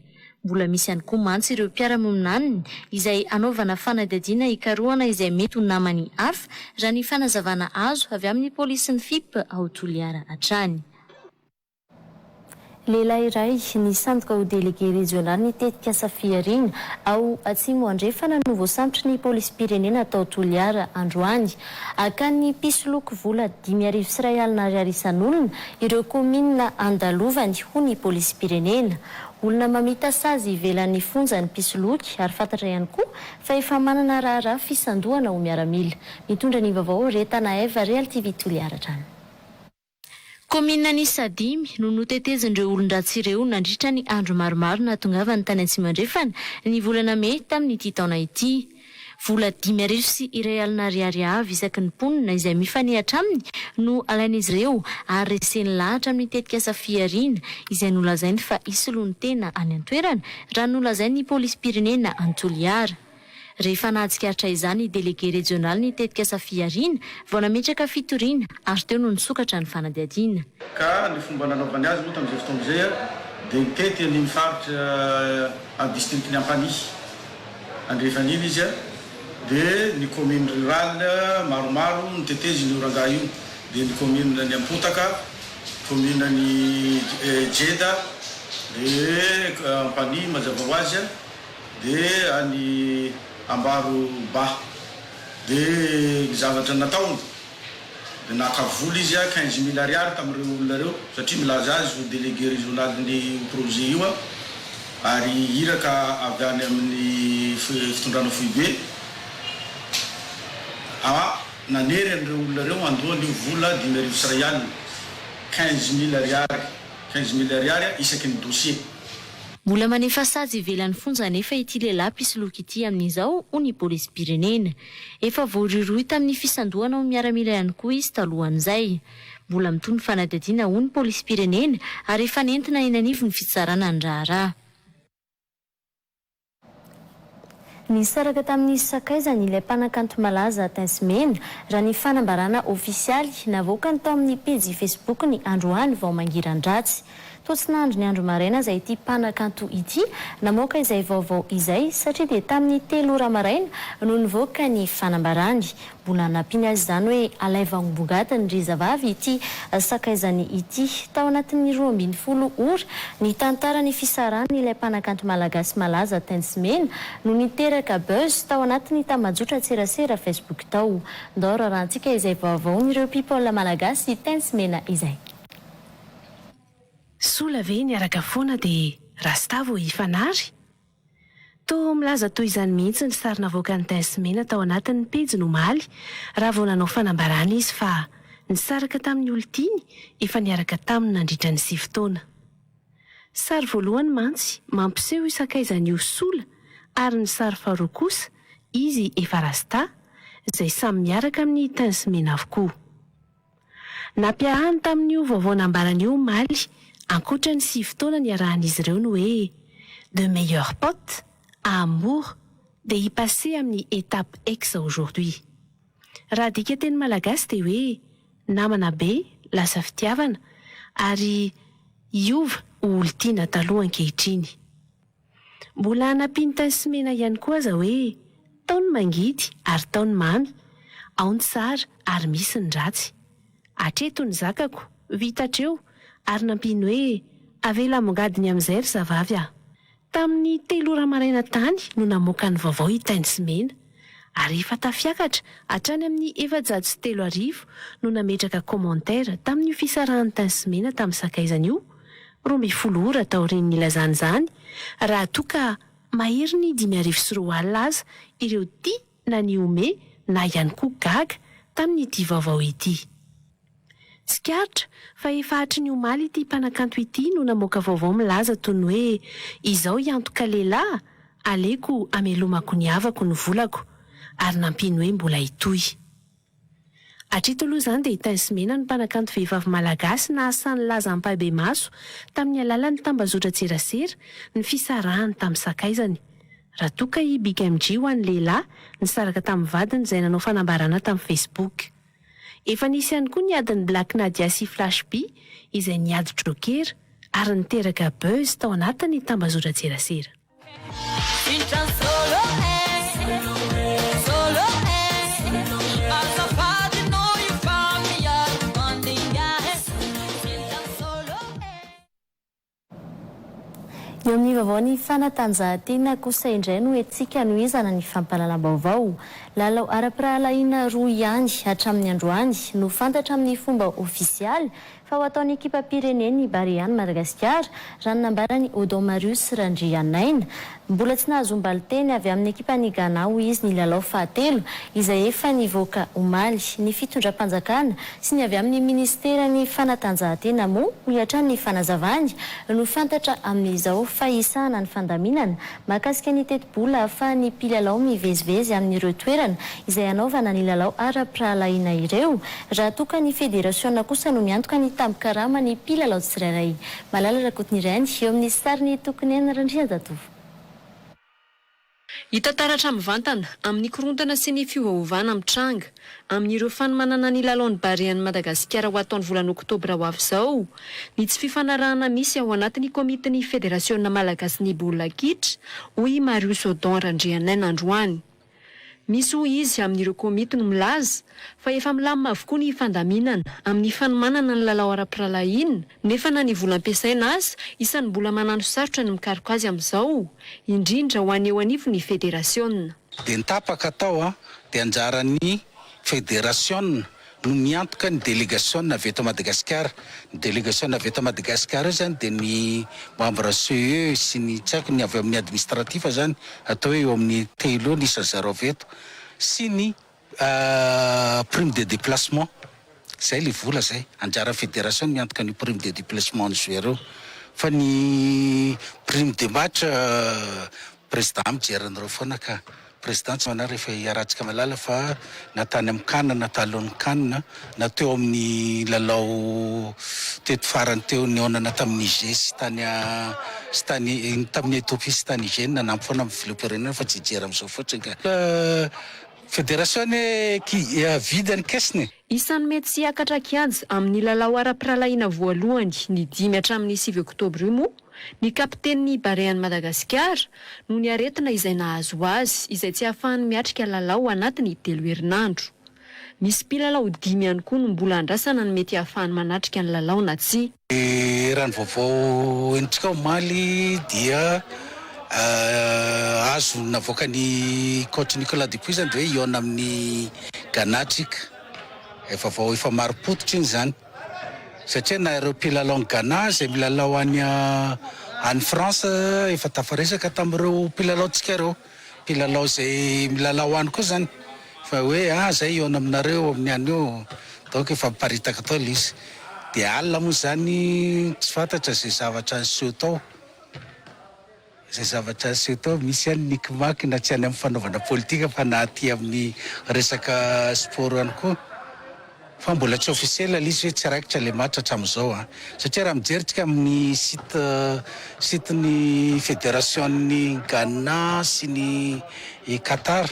Mbola misy ihany koa mantsy ireo mpiara-monina aminy izay hanaovana fanadihadiana hikarohana izay mety ho namany hafa, raha ny fanazavana azo avy amin'ny polisin'ny FIP ao Toliara hatrany. Lehilahy iray nisandoka ho delege rejionalin'ny tetikasa fihariana ao Atsimo Andrefana no voasambotry ny polisim-pirenena tao Toliara androany. Hakan'ny mpisoloky vola 2150 ariary isan'olona ireo kaominina andalovany, hoy ny polisim-pirenena. Olona mamita sazy ivelan'ny fonja ny mpisoloky ary fantatra ihany koa fa efa manana raharaha fisandohana ho miaramila. Mitondra ny vaovao Retana Eva, Real TV Toliara hatrany. Kaominina niisa dimy no notetezin'ireo olon-dratsy ireo nandritra ny andro maromaro nahatongavany tany Atsimo Andrefana ny volana mey tamin'ity taona ity. Vola 1500 ariary avy isaky ny mponina izay mifanehatra aminy no alain'izy ireo ary reseny lahatra amin'ny tetikasa fihariana izay nolazainy fa hisoloany tena any an-toerana, raha ny nolazain'ny polisim-pirenena any Toliara. Rehefa nahatsikaritra izany ny delege rejionalin'ny tetikasa fihariana vao nametraka fitoriana ary teo no nisokatra ny fanadihadiana. Ka ny fomba nanaovany azy moa tamin'izay fotoana izay dia nitety an'iny faritra amin'ny distrikan'i Ampanihy andrefana iny izy dia ny commune rurale maromaro noteteziny io rangahy io dia ny commune ny Ampotaka, commune ny Jeda dia Ampanihy mazava ho azy dia any Ambaroba dia ny zavatra nataony Dia naka vola izy 15 mille ariary tamin'ireo olona ireo satria milaza azy ho délégué régional-n'io projet io ary iraka avy any amin'ny fitondrana foibe a nanery an'ireo olona ireo handoa an'io vola 2150, 15 mille ariary, 15 mille ariary isaky ny dossier. Mbola manefa sazy ivelan'ny fonja anefa ity lehilahy mpisoloky ity amin'izao, hoy ny polisim-pirenena. Efa voarohirohy tamin'ny fisandohana ho miaramila ihany koa izy talohan'izay. Mbola mitohy ny fanadihadiana, hoy ny polisim-pirenena, ary efa nentina eny anivon'ny fitsarana ny raharaha. Nisaraka tamin'ny sakaizany ilay mpanakanto malaza Tence Mena, raha ny fanambarana ofisialy navoakany tao amin'ny pejy Facebook-ny androany vao mangiran-dratsy. Toa tsy nahandry ny andro maraina aza ity mpanakanto ity namoaka izay vaovao izay satria dia tamin'ny telo ora maraina no nivoaka ny fanambarany. Mbola nampiany azy izany hoe alaivo ambongadiny ry zavavy ity sakaizany ity. Tao anatin'ny 12 ora, nitantara ny fisarahany ilay mpanakanto malagasy malaza Tence Mena no niteraka buzz tao anatin'ny tambajotran-tserasera Facebook tao. Ndao rarahantsika izay vaovaon'ireo people malagasy Tence Mena izay. Sola ve niaraka foana dia rasta vao hifanary? Toa milaza toy izany mihitsy ny sary navoakan'i Tence Mena tao anatin'ny pejiny omaly raha vao nanao fanambarana izy fa nisaraka tamin'ny olon-tiany efa niaraka taminy nandritra ny sivy taona. Sary voalohany mantsy mampiseho io sakaizany io sola ary ny sary faharoa kosa izy efa rasta izay samy miaraka amin'ny Tence Mena avokoa. Nampiarahany tamin'io vaovao nambarany io omaly, ankoatra ny sivy taona niarahan'izy ireo ny hoe De meilleurs potes à amour dia hi-passer amin'ny étape ex aujourd'hui. Raha adika teny malagasy dia hoe namana be lasa fitiavana ary hiova ho olon-tiana taloha ankehitriny. Mbola nampiany Tence Mena ihany koa aza hoe tao ny mangidy ary tao ny mamy, ao ny tsara ary misy ny ratsy. Hatreto ny zakako, vita hatreo, ary nampiany hoe avela ambongadiny amin'izay ry zavavy a! Tamin'ny telo ora maraina tany no namoaka ny vaovao i Tence Mena, ary efa tafiakatra hatrany amin'ny 3400 no nametraka commentaire tamin'io fisarahan'i Tence Mena tamin'ny sakaizany io, 12 ora taorian'ny nilazany izany, raha toa ka mahery ny 2005 aza ireo tia na nihomehy na ihany koa gaga tamin'ity vaovao ity. Tsikaritra fa efa hatry ny omaly ity mpanakanto ity no namoaka vaovao milaza toy ny hoe izao hiantoka lehilahy, aleko hamelomako ny havako ny volako, ary nampiany hoe mbola hitohy. Hatreto aloha izany dia i Tence Mena no mpanakanto vehivavy malagasy nahasahy nilaza ampahibemaso tamin'ny alalan'ny tambazotran-tserasera ny fisarahany tamin'ny sakaizany. Raha toa ka i Big MJ ho an'ny lehilahy, nisaraka tamin'ny vadiny izay nanao fanambarana tamin'ny Facebook. Efa nisy ihany koa ny adin'i Black Nadia sy Flash B izay niady joker ary niteraka buzz tao anatin'ny tambazotran-tserasera. Eo amin'ny vaovaon'ny fanatanjahantena kosa indray no entintsika hanohizana ny fampahalalam-baovao. Lalao ara-pirahalahiana roa ihany hatramin'ny androany no fantatra amin'ny fomba ofisialy fa ho ataon'ny ekipam-pirenen'ny Barea an'i Madagasikara, raha ny nambaran'i Odon Marius Randrianaina. Mbola tsy nahazoam-balinteny avy amin'ny ekipan'i Ghana, hoy izy, ny lalao fahatelo, izay efa nivoaka omaly. Ny fitondram-panjakana sy ny avy amin'ny minisiteran'ny fanatanjahantena moa, hoy hatrany ny fanazavany, no fantatra amin'izao fa hisahana ny fandaminana mahakasika ny tetibola ahafahan'ny mpilalao mivezivezy amin'ireo toerana izay hanaovana ny lalao ara-pirahalahiana ireo, raha toa ka ny federasiona kosa no miantoka ny tambin-karaman'ny mpilalao tsirairay. Malala Rakotonirainy, eo amin'ny sarin'i Tokiniaina Randrianjatovo. Hita taratra mivantana amin'ny korontana sy ny fiovaovana mitranga amin'ireo fanomanana ny lalaon'ny Barean'i Madagasikara ho atao ny volana oktobra ho avy izao ny tsy fifanarahana misy ao anatin'ny komitin'ny Federasiona malagasin'ny baolina kitra, hoy i Marius Odon Randrianaina androany. Misy hoy izy amin'ireo komity no milaza fa efa milamina avokoa ny fandaminana amin'ny fanomanana ny lalao ara-pirahalahiana nefa na ny vola ampiasaina aza isan'ny mbola manano sarotra ny mikaroka azy amin'izao, indrindra ho an'ny eo anivon'ny federasiona. Dia ny tapaka atao dia anjaran'ny federasiona no miantoka ny delegasiona avy eto Madagasikara. Ny delegasiona avy eto Madagasikara io izany dia ny membre CE sy ny tsy haiko ny avy amin'ny administratif izany, atao hoe eo amin'ny telo eo ny isan'ny zareo avy eto, sy ny prime de déplacement. Izay ilay vola izay. Anjaran'ny federation ny miantoka an'io prime de déplacement an'ny joueur io. Fa ny prime de match président mijery an'ireo foana ka. Président tsy manary efa iarahantsika mahalala fa na tany amin'ny can na talohan'ny can na teo amin'ny lalao teto farany teo nihaonana tamin'i Niger sy tany sy tany tamin'i Ethiopie sy tany Niger nanampy foana amin'ny filoham-pirenena fa tsy hijery amin'izao fotsiny ka. Fédération anie ki vide ny caisse-ny e. Isan'ny mety tsy hiakatra kianja amin'ny lalao ara-pirahalahiana voalohany ny dimy hatramin'ny sivy oktobra io moa ny kapitenin'ny Barean'i Madagasikara noho ny aretina izay nahazo azy izay tsy ahafahany miatrika lalao anatin'ny telo herinandro. Misy mpilalao dimy ihany koa no mbola andrasana ny mety hahafahany manatrika ny lalao na tsia. Raha ny vaovao henontsika omaly dia azo navoakan'ny coach Nicolas Dupuis izany dia hoe hihaona amin'i Ghana tsika. Vaovao efa marim-pototra iny izany. Satria na ireo mpilalaon'i Ghana izay milalao any any France efa tafaresaka tamin'ireo mpilalaontsika ireo, mpilalao izay milalao any koa izany fa hoe ah zay hihaona aminareo amin'ny any io, donc efa miparitaka tao ilay izy. Dia alina moa izany tsy fantatra izay zavatra niseho tao. Izay zavatra aseho tao, misy ihany ny kimaky na tsy any amin'ny fanaovana politika fa na aty amin'ny resaka sport ihany koa. Fa mbola tsy officiel ilay izy hoe tsy raikitra ilay match hatramin'izao an. Satria raha mijery tsika amin'ny site site-n'ny federation-n'ny Ghana sy ny Qatar,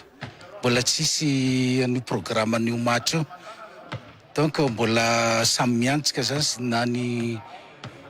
mbola tsisy an'io programme-n'io match io. Donc mbola samy miantsika zany na ny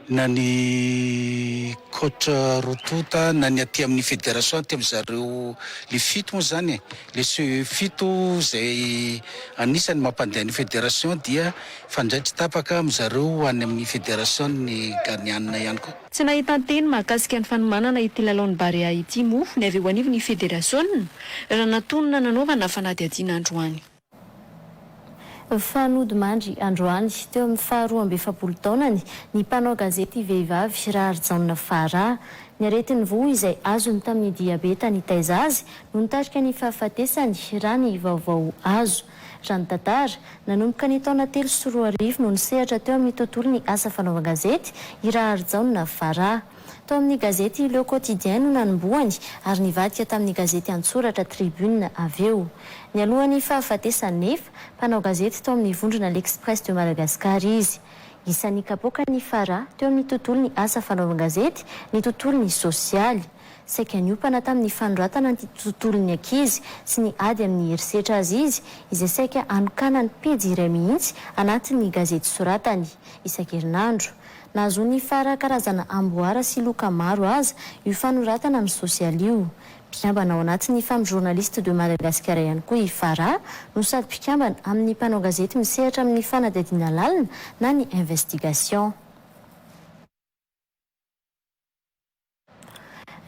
na ny coach roa tonta na ny aty amin'ny fédération aty amin'ny zareo le fito moa zany e, le CE fito zay anisany mampandeha ny fédération dia mifandray tsy tapaka amin'ny zareo any amin'ny fédération ny Ghaniana ihany koa. Tsy nahitan-teny mahakasika ny fanomanana ity lalaon'ny Barea ity moa ny avy eo anivon'ny federasiona raha natonina nanaovana fanadihadiana androany. Fa nodimandry androany, teo amin'ny faha 42 taonany, ny mpanao gazety vehivavy Raharijaona Farah. Ny aretin'ny voa izay azony tamin'ny diabeta nitaiza azy no nitarika ny fahafatesany, raha ny vaovao azo. Raha ny tantara, nanomboka ny taona 2003 no nisehatra teo amin'ny tontolon'ny asa fanaovan-gazety i Raharijaona Farah. Tao amin'ny gazety Le Quotidien no nanombohany ary nivadika tamin'ny gazety an-tsoratra Tribune avy eo. Nialohan'ny fahafatesany nefa, mpanao gazety tao amin'ny vondrona L'Express de Madagascar izy. Isan'ny kapoaka ny Farah teo amin'ny tontolon'ny asa fanaovan-gazety, ny tontolon'ny sosialy. Saika niompana tamin'ny fanoratana ny tontolon'ny ankizy sy ny ady amin'ny herisetra azy izy, izay saika anokanany pejy iray mihitsy anatin'ny gazety soratany, isan-kerinandro. Nahazoan'i Farah karazana amboara sy loka maro aza io fanoratana ny sosialy io. Mpikambana ao anatin'ny Femmes Journalistes de Madagascar ihany koa i Farah no sady mpikambana amin'ny mpanao gazety misehatra amin'ny fanadihadiana lalina na ny investigation.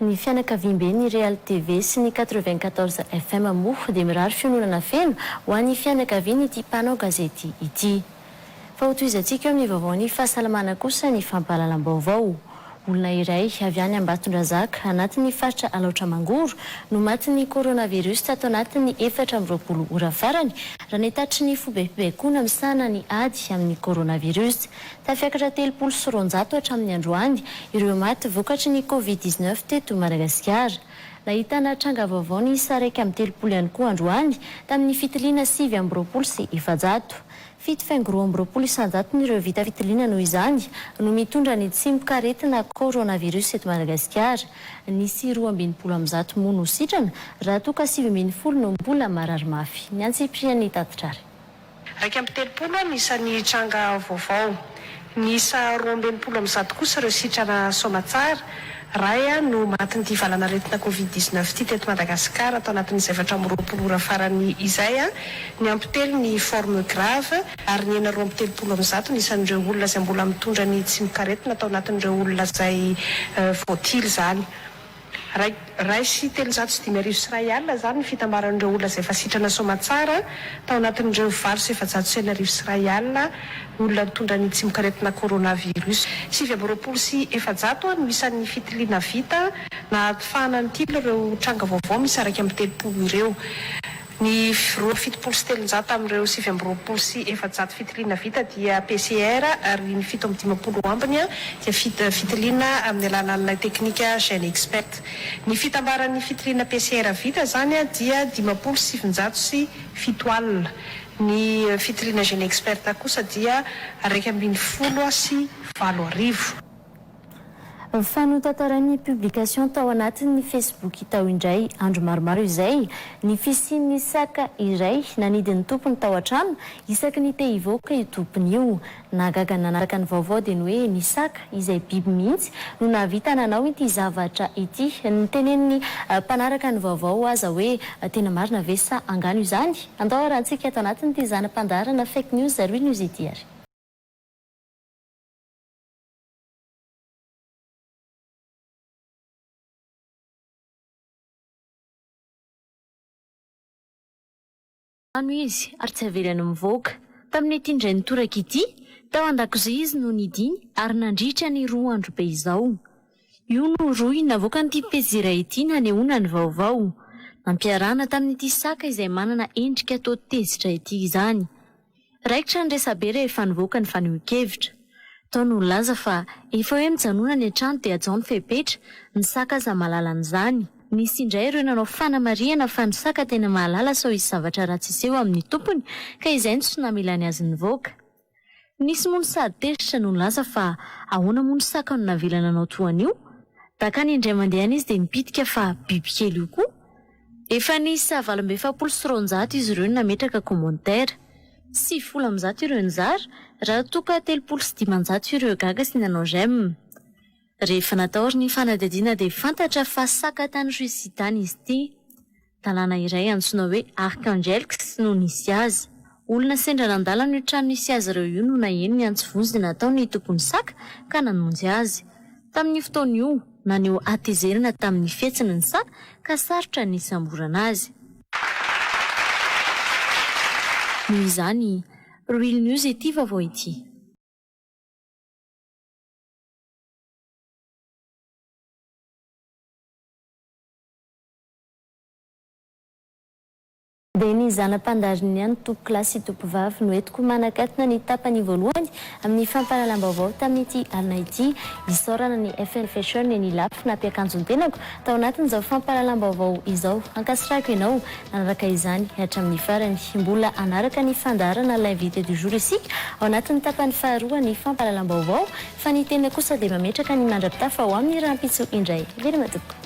Ny fianakaviamben'ny Real TV sy ny 94 FM moa dia mirary fiononana feno ho an'ny fianakavian'ity mpanao gazety ity. Fa hotohizantsika eo amin'ny vaovaon'ny fahasalamana kosa ny fampahalalam-baovao. Olona iray avy any Ambatondrazaka, anatin'ny faritra Alaotra Mangoro, no matin'ny coronavirus tato anatin'ny 24 ora farany, raha ny tatitry ny foibem-pibaikoana misahana ny ady amin'ny coronavirus. Tafiakatra 230 hatramin'ny androany ireo maty vokatry ny Covid 19 teto Madagasikara. Nahitana tranga vaovao niisa 31 ihany koa androany tamin'ny fitiliana 429. Fito faingo 22 isan-jaton'ireo vita fitiliana noho izany no mitondra ny tsimokaretina coronavirus eto Madagasikara. Nisy 162 moa no sitrana raha toa ka 19 no mbola marary mafy. Ny antsipirian'ny tatitra ary. 31 ny isan'ny tranga vaovao. Miisa 162 kosa ireo sitrana soamatsara. Iray no matin'ity valan'aretina Covid 19 ity teto Madagasikara tao anatin'izay 24 ora farany izay. Niampy telo ny forme grave ary nihena 132 ny isan'ireo olona izay mbola mitondra ny tsimokaretina tao anatin'ireo olona izay voatily izany. 301 izany ny fitambaran'ireo olona izay efa sitrana soamatsara tao anatin'ireo 1608 olona nitondra ny tsimokaretina coronavirus. 429 no isan'ny fitiliana vita nahafahana nitily ireo tranga vaovao miisa 31 ireo. Ny 372 tamin'ireo 429 fitiliana vita dia PCR ary ny 57 ambiny dia fitiliana amin'ny alalan'ilay teknika GeneXpert. Ny fitambaran'ny fitiliana PCR vita izany dia 950. Ny fitiliana GeneXpert kosa dia 1811. Fa notantarain'ny publication tao anatin'ny Facebook tao indray andro maromaro izay ny fisian'ny saka iray nanidy ny tompony tao an-trano isaky ny te hivoaka io tompony io. Nahagaga ny nanaraka ny vaovao dia ny hoe ny saka, izay biby mihitsy, no nahavita nanao ity zavatra ity. Notenenin'ny mpanaraka ny vaovao aza hoe tena marina ve sa angano izany? Andao arahantsika ato anatin'ity zana-pandaharana Fake News Real News ity ary. Trano izy ary tsy avelany mivoaka. Tamin'ity indray nitoraka ity, tao an-dakozia izy no nidiny ary nandritra ny roa andro be izao. Io no rohy navoakan'ity pejy iray ity nanehoana ny vaovao. Nampiarahana tamin'ity saka izay manana endrika toa tezitra ity izany. Raikitra ny resabe rehefa nivoaka ny fanehoan-kevitra. Tao no nilaza fa efa hoe mijanona any an-trano dia hajao ny fepetra, ny saka aza mahalala an'izany. Nisy indray ireo nanao fanamarihana fa ny saka tena mahalala sao hisy zavatra ratsy hiseho amin'ny tompony ka izay no tsy namelany azy nivoaka. Nisy moa ny sady tezitra no nilaza fa ahoana moa ny saka no navela nanao toa an'io? Dakany indray mandeha any izy dia mipitika fa bibikely io koa. Efa niisa 248 izy ireo no nametraka commentaire. 190 ireo nizara, raha toa ka 530 ireo gaga sy nanao j'aime. Rehefa natao ary ny fanadihadiana dia fantatra fa saka tany Russie tany izy ity. Tanàna iray antsoina hoe Arkhangelsk no nisy azy. Olona sendra nandalo an'io trano nisy azy ireo io no naheno ny antso vonjy nataon'ny tompon'ny saka ka namonjy azy. Tamin'io fotoana io, naneho hatezerana tamin'ny fihetsiny ny saka ka sarotra ny nisamborana azy. Noho izany, Real News ity vaovao ity. Dia ny zana-pandarin'ny ihany tompokolahy sy tompovavy no entiko manakatona ny tapany voalohany amin'ny fampahalalam-baovao tamin'ity alina ity. Isaorana ny FN Fashion eny Ilafy nampiakanjo ny tenako tao anatin'izao fampahalalam-baovao izao. Ankasitrahako ianao nanaraka izany hatramin'ny farany. Mbola hanaraka ny fandaharana L'invité du jour isika ao anatin'ny tapany faharoa ny fampahalalam-baovao fa ny tena kosa dia mametraka ny mandra-pitafa ho amin'ny rahampitso indray. Veloma tompoko.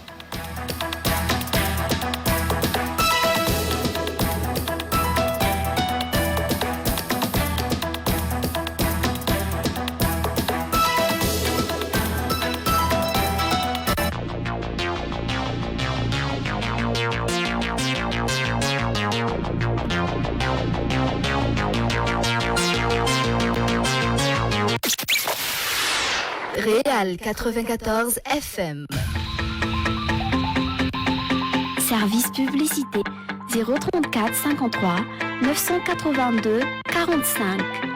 Réal 94 FM. Service publicité 034 53 982 45.